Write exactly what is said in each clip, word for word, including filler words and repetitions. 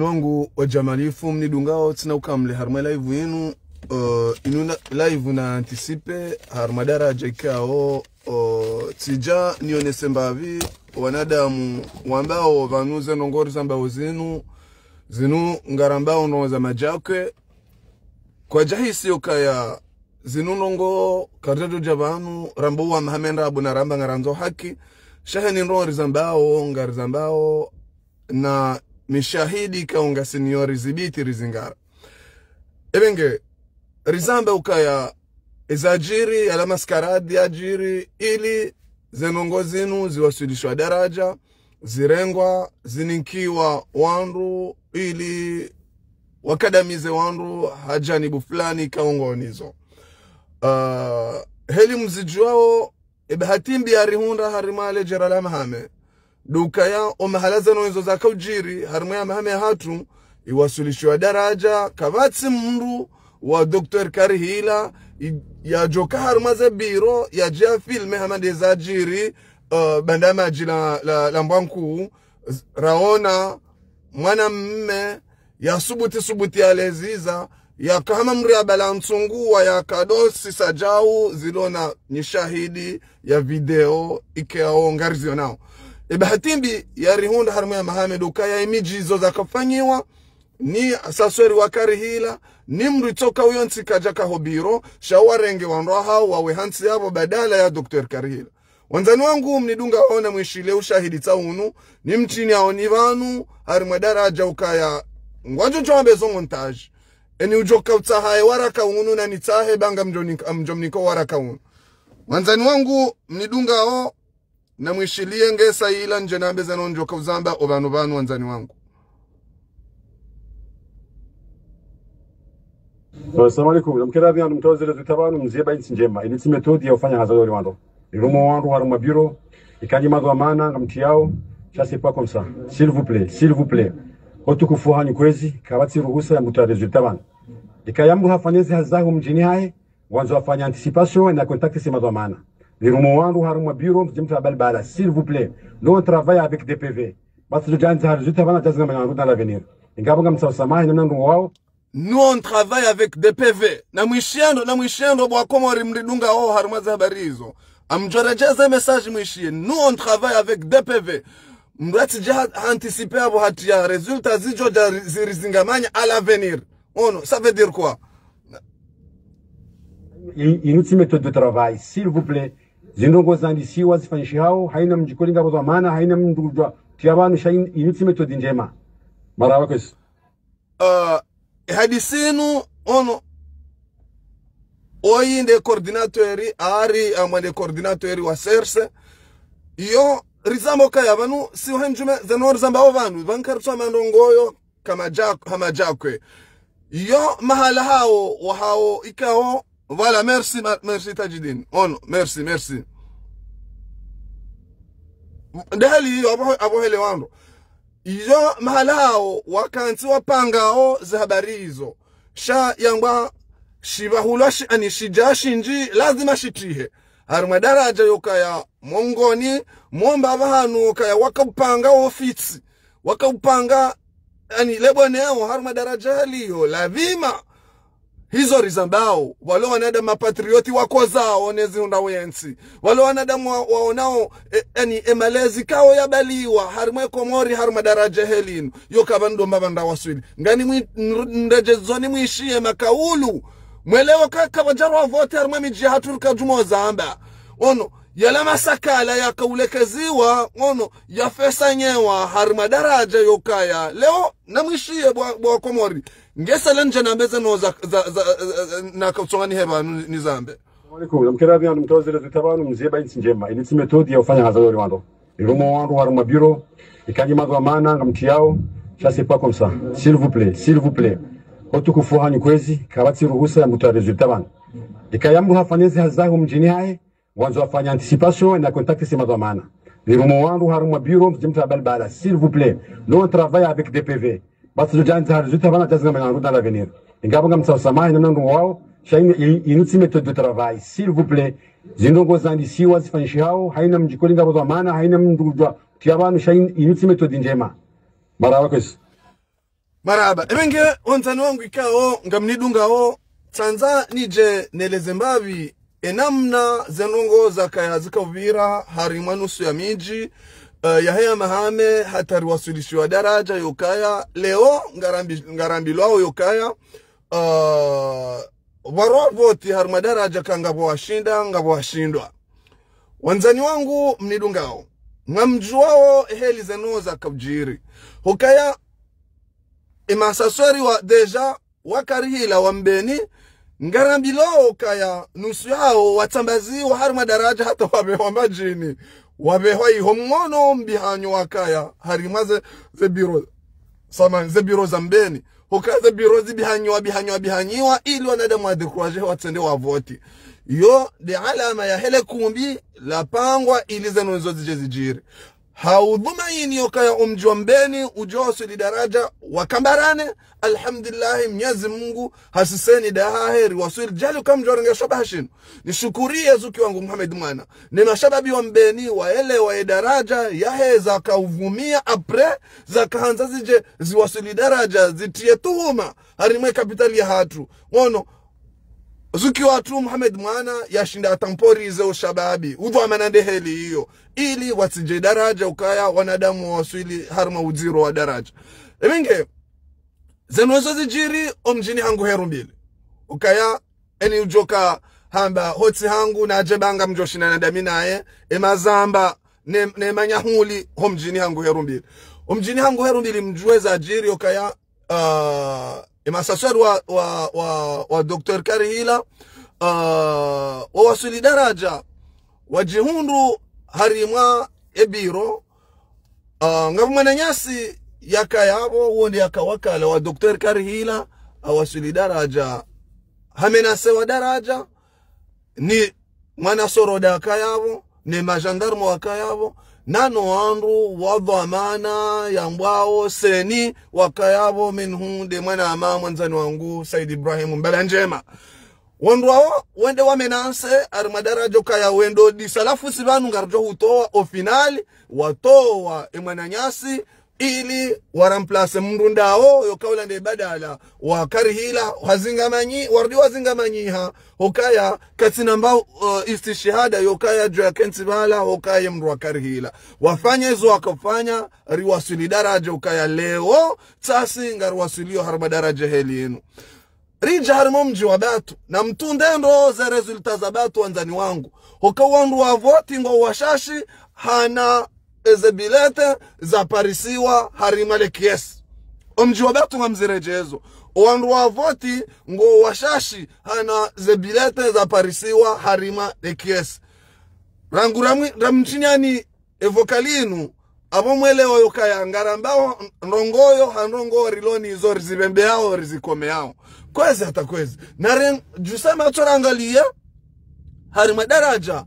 Wangu wa djamalifu mnidungao tsina ukamle harumwa live yinu, eh, inu na, live na anticipe harumwa daraja ikao, eh, tsidja nionese mbapvi wanadamu wambao pvanu ze ndrongoo rizambao zinu, zinu ngarambao ndrongoo za madjakwe, kwadjahisi ukaya zinu ndrongoo karidjadjo dja pvanu, ramba uwa mahamenda abu na ramba ngarandzo haki, sha heni ndrongoo rizambao, ngarizambao, na mishahidi ikao ngasi nayo rizibiti rizingara. Ebe nge, rizambe ukaya ezadjiri, yala maskaradi yadjiri, ili ze ndrongoo zinu ziwaswilishwa daraja, zirengwa, zininkiwa wandru, ili wakadamize wandru ha janibu fulani ikao ngonizo. Ah, heli mzidjuwao, ebe bahati mbi yarihundra harimwa le jera la Mahame. Ndo ukaya o mahala ze ndrongoo izo zakaudjiri, harimwa ya Mahame yahatru, iwaswilishwa daraja, kapvatsi mndru wa Docteur Karihila, i, yadjoka harimwa ze biro, yadje yafilme hama nde zadjiri, eh, banda madji la, la, la Mbwankuu, z-, raona, mwana mme, yasubuti subuti yaleziza, yaka hama mndru yabala ntsunguwa yaka dosi sa djau zilo na nyishahidi ya video ikao ngarizionao. Ebe bahati mbi yarihundra harimwa ya Mahame ndo ukaya emidji izo zakafanyiwa, ni sasweri wa Karihila, ni mndru itsoka uyo ntsi kadjaka ho biro, sha warenge wandru wahao wawe hantsi yapvo badala ya Docteur Karihila. Wandzani wangu mnidungao na mwishiliye ushahidi tsa unu, ni mtsini yaoni pvanu, harimwa daraja ukaya, ngwadjo djwambe zo montage. Eni udjoka utsahaye waraka unu na nitsahe ba ngamdjo nik-, ngamdjo mnika waraka unu. Wandzani wangu mnidungao, na mwishiliye ngesa ila ndje nambe ze ndrongoo ndjoka uzamba o pvanu pvanu wandzani wangu. Assalamu alaikum. Namkera pvia mtoze le zutapvanu mzie ba intsi ndjema. Inu tsi méthode ya ufanya hazi ya wandru. Irumo wandru harumwa biro. Ikanyi madhwamana ngamtiyao. Ça, c'est pas comme ça. S'il vous plaît, s'il vous plaît. Otukufu hanyu kwezi, kapvatsi ruhusa ya mbuta résultat pvanu. Ikaya mndru hafanya ezi hazi zaho mdjini hahe, wandzo wafanya anticipation na contacter ze madhwamana. Irumo wandru harumwa biro, mdjimta balbala, s'il vous plaît. Nous, on travaille avec des P V. Basi djo djandza ha résultat pvanu djazi ngamanya wandru dans l'avenir. Ingapvo ngamtsaho samaha, namna ndrongoo wao. Nous, on travaille avec des P V. Na mwishiye ndo, na mwishiye ndo bo wa Komori mnidungao harimwa ze habari izo. Ngamdjo redjeza message mwishiye. Nous, on travaille avec des P V. Mndru yatsidja ha-, anticiper yapvo hata ya résultat zidjo dja ri-, zirizingamanya à l'avenir. Ono, ça veut dire quoi? I-, inu tsi méthode de travail, s'il vous plaît. Ze ndrongoo zandisiwa zifanyishihao, haina mdjikoli ngapvo dhwamana, haina mndru djwa. Tiya pvanu sha in-, inu tsi méthode ndjema. Marahaba kwezi. Ah, hadisi inu, ono, oyi nde coordinateur, ari, amwe nde coordinateur wa C R C. Iyo, rizamba ukaya pvanu, si uhenjume, ze ndrongoo rizambao pvanu, pvanu karitswa mandrongoo yo, kama dja-, hama djakwe. Iyo, mahala hao, wahao, ikao, voilà, merci, ma-, merci Tajidine. Ono, merci, merci. Nde hali iyo, apvo, apvo hele wandru. Iyo mahala hao wakantsi wapangao ze habari izo. Sha yangwa shipvahulwa shi-, ani shidja shindji lazima shitihe. Harimwa daraja yokaya mongoni, mwomba pvahanu okaya wakaupanga ofisi. Wakaupanga, ani leboneo harimwa daraja yaliyo, lazima hizo rizambao, walo wanadamu mapatrioti wakozao nezi hundra wentsi. Walo wanadamu wa-, waonao, e, yani, emalezi kao yabaliwa, harimwa Komori, harimwa daraja helinu. Yo kapvanu ndo mbapvandra waswili. Ngani mwi-, nr-, ndedjezoni mwishiye makaulu. Mwelewo ka-, kapvadjarwa vote harimwa midji yahatru rika djumo zamba. Ono, yala masakala yakaulekeziwa, ono, yafesanyewa, harimwa daraja yokaya. Leo, na mwishiye bo wa, bo wa Komori. Ngesa le ndje nambe ze ndrongoo za, za, za, za, za, na kautsonga ni heba nu-, nizambe. Assalamu alaikum. Namkera pvia mtoze le zutapvanu mzie ba intsi ndjema. Inu tsi méthode ya ufanya hazi ya wandru. Irumo wandru harumwa biro. Ikanyi madhwamana ngamtiyao. Ça, c'est pas comme ça. S'il vous plaît, s'il vous plaît. Otukufu hanyu kwezi, kapvatsi ruhusa ya mbuta résultat pvanu. Ikaya mndru hafanya ezi hazi zaho mdjini hahe, wandzo wafanya anticipation na contacter ze madhwamana. Irumo wandru harumwa biro, mdjimta balbala, s'il vous plaît. Nous, on travaille avec des P V. Basi djo djandza ha résultat pvanu djazi ngamanya wandru dans l'avenir. Ingapvo ngamtsaho samaha, namna ndrongoo wao, sha inu, i-, inu tsi méthode de travail, s'il vous plaît. Ze ndrongoo zandisiwa zifanyishihao, haina mdjikoli ngapvo dhwamana, haina mndru djwa. Tiya pvanu sha in-, inu tsi méthode ndjema. Marahaba kwezi. Marahaba. Ebe nge, wandzani wangu ikao ngamnidungao, tsandza nidje neleze mbapvi enamna zendrongoo zakaya zikaupvira harimwa nusu ya midji, eh, yahe ya Hamahame, hata riwaswilishiwa daraja yokaya leo ngarambi-, ngarambilwao yokaya, eh, pvwaroha voti harimwa daraja ka ngapvo washinda, ngapvo washindwa. Wandzani wangu mnidungao, ngamdjuwao eheli zendrongoo zakaudjiri. Hukaya emasasweri wa déjà wa Karihila wa Mbeni, ngarambilwao kaya nusu yawo watsambaziwa harimwa daraja hata wapvehwa madjini, wapvehwa iho mwono mbihanyo wakaya harimwa ze, ze biro, samahani, ze biro za Mbeni. Hukaya ze biro zibihanyiwa, bihanyiwa, bihanyiwa, ili wanadamu wadécourager watsende wavoti. Iyo nde alama yahele kumbi lapangwa ili zendrongoo zidje zidjiri. Ha udhwamini yokaya omdji wa Mbeni udjo waswili daraja wakambarane, alhamdulillahi, Mnyezi Mungu hasiseni dahahe riwaswili. Djali uka mdjo warenge shabaha shinu. Nishukuriye zuki wangu Mohamed Mwana. Ne mashababi wa Mbeni waelewa ye daraja yahe zakauvumia après zakahandza zidje ziwaswili daraja zitriye tuhuma harimwa ye kapitali yahatru. Ono, zuki watru Mohamed Mwana yashinda atemporiser oshababi. Udhwamana nde heli iyo. Ili watsidje daraja ukaya wanadamu waswili harimwa udziro wa daraja. Ebe nge, zendrongoo zidjiri omdjini hangu Herumbili. Ukaya eni udjoka hamba hotsi hangu nadje ba ngamdjo shindana ndami naye, emazamba ne, ne manyahuli homdjini hangu Herumbili. Omdjini hangu Herumbili mdjuwe zadjiri yokaya, ah, emasasweri wa, wa, wa, wa Docteur Karihila, ah, wawaswili daraja, wadjihundru harimwa ebiro, ah, ngapvo mwananyasi yakaya pvo, wo nde yaka wakala wa Docteur Karihila, awaswili daraja, hamenasewa daraja, ni mwana soroda akaya pvo, ne magendarme wakaya pvo, nano wandru wadhwamana yambwao CENI wakaya pvo, minhum nde mwanama mwandzani wangu Said Ibrahim Mbala Ndjema. Wandru wawo wende wamenase harimwa daraja ukaya wendo disa lafu si pvanu ngaridjo hutowa, au final watowa emwananyasi ili waremplacer mndru ndawo yoka ula nde badala wa Karihila, wazingamanyi, warudi wazingamanyiha, hukaya katsina mba, uh, istishihada yokaya djo yakentsi pvala, hukaya mndru wa Karihila. Wafanya izo wakafanya, riwaswili daraja ukaya leo, tsasi ngariwaswilio harimwa daraja heli inu. Ridja harimwa omdji wa Batu, na mtunde ndro ze résultats za Batu wandzani wangu. Hoka wandru wavoti ngwao washashi, hana eze bilete zaparisiwa harimwa le kiesi. Omdji wa Batu ngamziredjezo. Owandru wavoti ngwao washashi, hana ze bilete zaparisiwa harimwa le kiesi. Rangu ramwi-, ramtsiniani evokali inu, apvo mwelewa yokaya ngarambao ndrongoo yo, ha ndrongoo rilo nazo rizipvembeao, rizikomeao. Kwezi hata kwezi. Nare djuse matso rangaliye harimwa daraja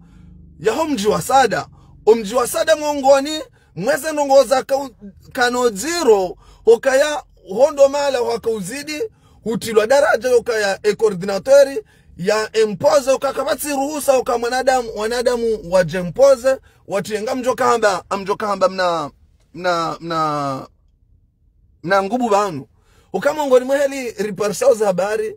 yaho mdji wa Sada. Omdji wa Sada mongoni mweze ndrongoo zaka-, kano dziro, hukaya hondo mahala hwaka uzidi, hutrilwa daraja yokaya e coordinateur ya imposer, uka kapvatsi ruhusa uka mwanadamu, wanadamu wadje imposer, wati ngamdjoka hamba, ngamdjoka hamba mna, mna, mna, mna nguvu pvanu. Uka mongoni mwa heli riparisao ze habari.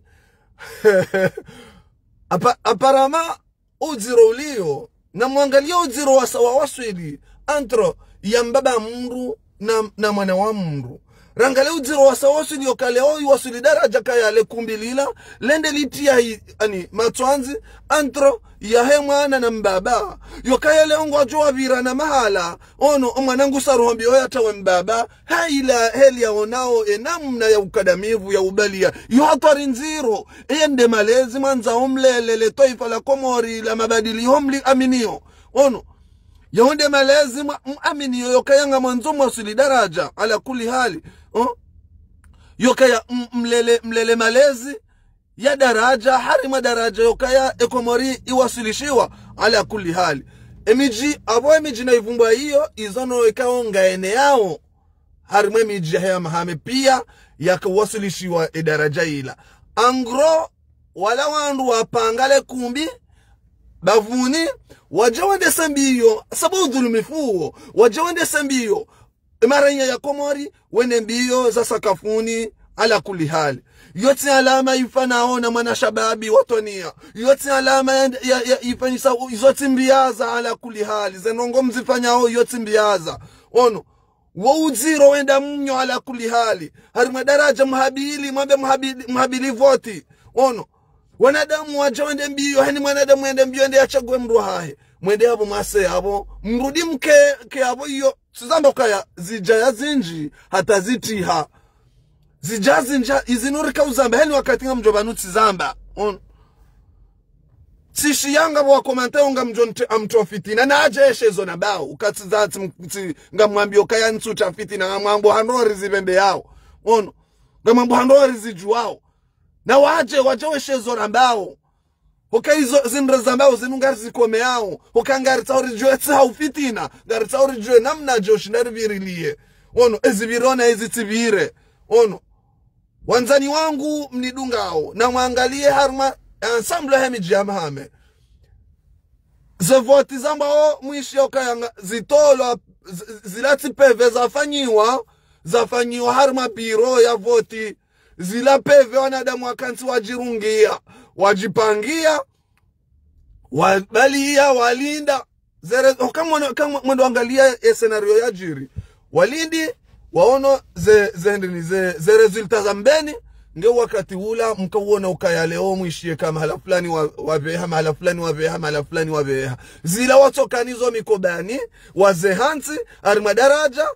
Apa-, apparemment, udziro ulio, na mwangalie udziro wasa wawaswili entre ya mbaba mndru na, na mwana wa mndru. Rangalie udziro wasa wawaswili yokaya leo iwaswili daraja kaya le kumbi lila, lende litriya hi, ani, matswandzi entre yahe mwana na mbaba. Yokaya leo ngwadjo wapvirana mahala, ono, omwana ngusa ruhombi oya tawe mbaba, ha ila heli yaonao enamna ya ukadamivu ya ubalia. Yo hatwari ndziro, eye nde malezi mwandzao mlele le twaifa la Komori la mabadiliho mliaminio. Ono, yahundre malezi mwa-, mwaminio yokaya ngamwandzo mwaswili daraja, ala kulli hali. Oh? Yokaya m-, mlele, mlele malezi ya daraja, harimwa daraja yokaya e Komori iwaswilishiwa, ala kulli hali. Emidji, apvo emidji na ivumbwa iyo, izo no ikao ngaeneyao harimwa emidji yahe ya Hamahame pia yakawaswilishiwa edaraja ila. En gros, wala wandru wapanga le kumbi bapvuni, wadje wendese mbio, sababu udhulumifu uwo, wadje wendese mbio Emarainya ya Komori, wende mbiyo za sakafuni, ala kulli hali. Yotsi alama ifanao na mwana shababi watwaniya. Yotsi alama ya, ya, ya ifanyisa, yotsi mbiyaza ala kulli hali. Ze ndrongo mzifanyao, yotsi mbiyaza. Ono, wo udziro wenda mnyo ala kulli hali. Harimwa daraja muhabili, mwambe muhabili, muhabili voti. Ono, wanadamu wadja wende mbiyo, heni mwanadamu wende mbiyo, wende yachague mdru hahe. Mwende yapvo mwase yapvo, mrudi mke, ke yapvo iyo. Tsizamba ukaya, zidjaya zindji, hata zitriha. Zidjaya zindji, izi nurika uzamba, heni wakati ngamdjo pvanu tsizamba. Ono. Tsishiyanga pvo wa commenter ngamdjo nte-, amtso fitina. Na adje eshe zo na mbao. Ukatsi za tsi m-, tsi ngamwambiyo kaya ntsu tsa fitina. Ngamwambo handro rizipvembe yao. Ono. Ngamwambo handro rizidjuwao. Na wadje, wadje weshe zo na mbao. Hoka izo zindru za mbao zinu ngarizikomeao. Hoka ngaritsaho ridjuwe tsi ha ufitina. Ngaritsaho ridjuwe namna djo shinda ripvirilie. Ono, ezipviro na ezitsipvire. Ono. Wandzani wangu mnidungao, na mwangaliye harumwa ensemble he midji ya Hamahame. Ze voti zambwao mwishiyo kaya nga-, zitolwa, z-, zila tsi peve zafanyiwa, zafanyiwa harumwa biro ya voti, zila peve wanadamu wakantsi wadjirungiya, wadjipangiya, wabaliya, walinda. Zere, o, kamwe, kamwe, mwendo angaliya e scénario yadjiri. Walindi, waono ze, ze ndini, ze, ze résultat za mbeni, nge wakati ula, mkawona ukaya leo mwishiye ka mahala fulani wa, wapveha, mahala fulani wapveha, mahala fulani wapveha. Zila watsokanizo mikobani, waze hantsi, harimwa daraja,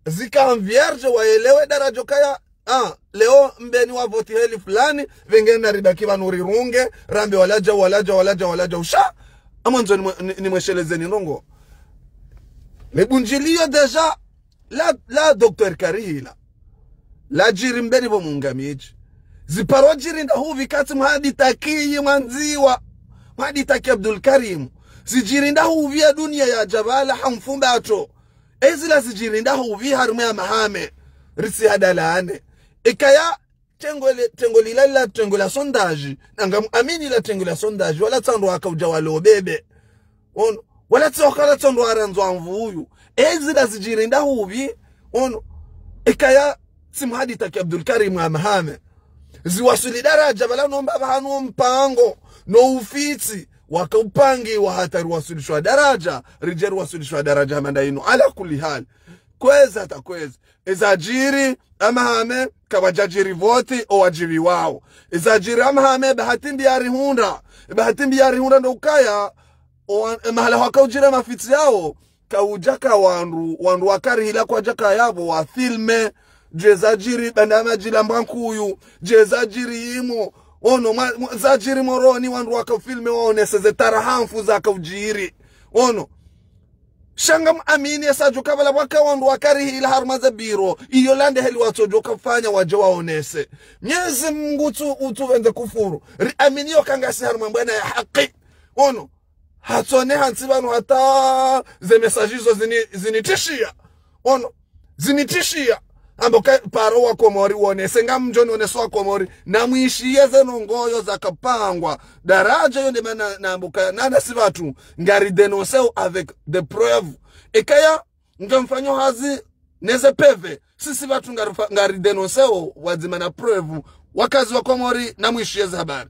zika vierge, waelewe daraja kaya, ah, leo mbeni wa voti heli fulani, pvengena ribaki pvanu rirunge, rambe waladja, waladja, waladja, waladja, usha. Amwandzo nimwe-, ni-, nimweshelezeni ndrongo. Libundjiliyo déjà, la, la docteur Karihila. Ladjiri mbeni pvo Mungamidji. Ziparo djiri nda hupvi katsi Mhadi Takiyi Mwandziwa. Mhadi Taki Abdul Karim. Zidjiri nda hupvi ya dunia ya djabala hamfumbato. Ezila zidjiri nda hupvi harimwa ya Hamahame. Ritsi hadalane. Ikaya tengo le-, tengo lila la tengo la sondage. Na ngamwamini la tengo la sondage. Wala tsi wandru waka udja walo bebe. Ono. Wala tsi wakala tsi wandru warandzwa mvuyu. Ezila zidjiri nda hupvi. Ono. Ikaya tsi Mhadi Taki Abdul Karim Hamahame. Ziwaswili daraja pvala nomba pvanu mpango. No ufitsi. Waka upangiwa hata riwaswilishwa daraja. Ridje riwaswilishwa daraja hama nda inu. Ala kulli hali. Kwezi hata kwezi. Ezadjiri, Hamahame, kapvadjadjiri voti, o wadjibi wao. Ezadjiri Hamahame, bahati mbi yarihundra. Bahati mbi yarihundra ndo ukaya, o wa-, e mahala hwaka udjira mafitsi yao, kaudjaka wandru, wandru wa Karihila kwadjaka yapvo, wa filme, dje zadjiri, Banda Madji Lambwa Nkuyu, dje zadjiri imo, ono, mwa-, mwa-, zadjiri Moroni, wandru waka filme, waonese ze tarahamfu zaka udjiri. Ono, sha ngamwamini esa djo kapvala pvwaka wandru wa Karihila harumwa ze biro. Iyo lande heli watsodjo kafanya wadje waonese. Mnyezi Mungu tsu, utsu pvendze kufuru. Riamini yo ka ngasi harumwa mbwana ya haki. Ono. Hatsone hantsi pvanu hata ze message izo zini, zinitishiya. Ono. Zinitishiya. Ambo ka paro wa Komori wonese, ngamdjo nonese wa Komori. Na mwishiye ze ndrongo yo zaka pangwa. Daraja yo nde mana na ambo ka, na, na si pvatru. Ngari dénoncer avec des preuves. Ekaya, ngamfanyo hazi, neze peve. Sisi pvatru ngari fa-, ngari dénoncer, wadzima na preuve. Wakazi wa Komori, na mwishiye ze habari.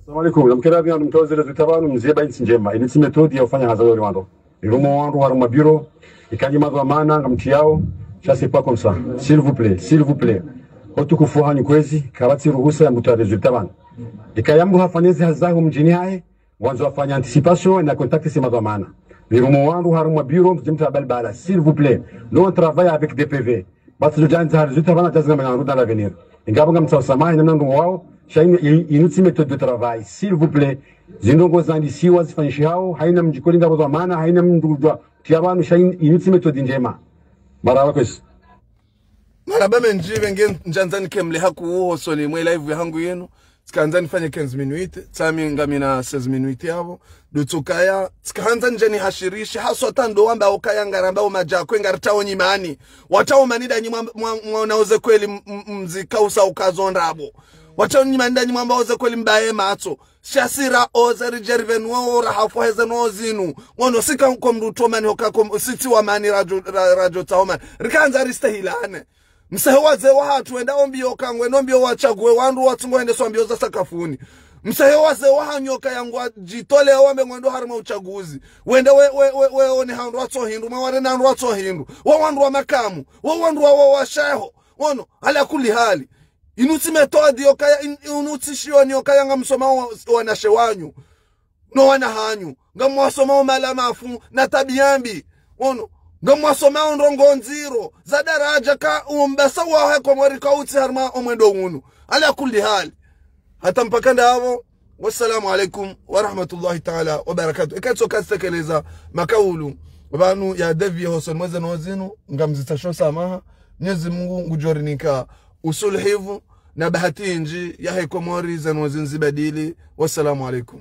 Assalamu alaikum. Namkera pvia mtoze le zitapvanu mziye ba intsi ndjema. Ini tsi méthode ya ufanya hazi wali wandru. Irumo wandru harumwa biro. Ikanyi madhwamana ngamtiyao. Ça, c'est pas comme ça. S'il vous plaît, s'il vous plaît. Ho utukufu hanyu kwezi, kapvatsi ruhusa ya mbuta résultat pvanu. Ikaya mndru hafanya ezi hazi zahe mdjini hahe, wandzo wafanya anticipation na contact si madhwamana. Irumo wandru harumwa biro, mtsi mta balbala. S'il vous plaît. Nous, on travaille avec des P V. Basi zo djandza hari zitapvana djazi ngamanya dans l'avenir. Ingapvo ngamtsaho samaha, namna ndrongo wao, sha inu, inu, inu tsi méthode de travail, s'il vous plaît. Zindrongo zandisiwa zifanyishihao, haina mdji koli ngapvo dhwamana, haina mndru djwa, tiya pvanu, sha inu, inu tsi méthode ndjema. Marahaba kwezi. Marahaba mendji, pvenge ndjandza nikemle haku uho soni mwe live ya hangu yenu. Tsikandza nifanye quinze minutes, tsami ngamina seize minutes yapvo. Dutsukaya, tsikandza ndje nihashirishe, haswa tando wamba ukaya ngaramba umadja kwe ngaritawo nyimani. Watawo mani ndanyi mwa, mwa, mwa naoze kweli m-, m-, mzika usa ukazo ndrabo. Watawo nyimani ndanyi mwamba oze kweli mbaye matso. Sha si ra oza ridje ripvenua o rahafu heze no zinu. Ngono sika nko mdru tomani hoka kom-, sitsi wa mani radjo, ra-, radjo tsaho mani. Rikandza ristehilane. Msehe wazee wahatru wenda ombiyo ka ngwendo ombiyo watsague wandru watsungo hende so ambiyo za sakafuni. Msehe wazee wahanyu ka yangwadjitolea wambe ngwendo harimwa utsaguzi. Wende we, we, we, we one handru watso hindru, mwa ware na handru watso hindru. Wa wandru wa makamu, wa wandru wa, wa, wa sheho. Ngono, ala kulli hali. Inu tsi méthode yokaya, in-, inu tsi shioni yokaya ngamsomao wa, wanashe wanyu. No wana hanyu. Ngamwasomao mala mafu na tabiya mbi. Ngono. Ngamwasomao ndrongo ndziro. Za daraja ka umbasa wahe Komori ka utsi harimwa omwendo unu. Ala kulli hali. Hata mpaka ndapvo. Wassalamu alaikum wa rahmatullahi ta'ala wa barakatuh. Eka tsoka tsitekeleza makaulu pvanu ya dévier hosoni mwa ze no zinu, ngamzitsasho samaha. Mwenyezi Mungu ngudjorinika usulhivu na bahati ndji yahe Komori ze no zinu zibadili. Wassalamu alaikum.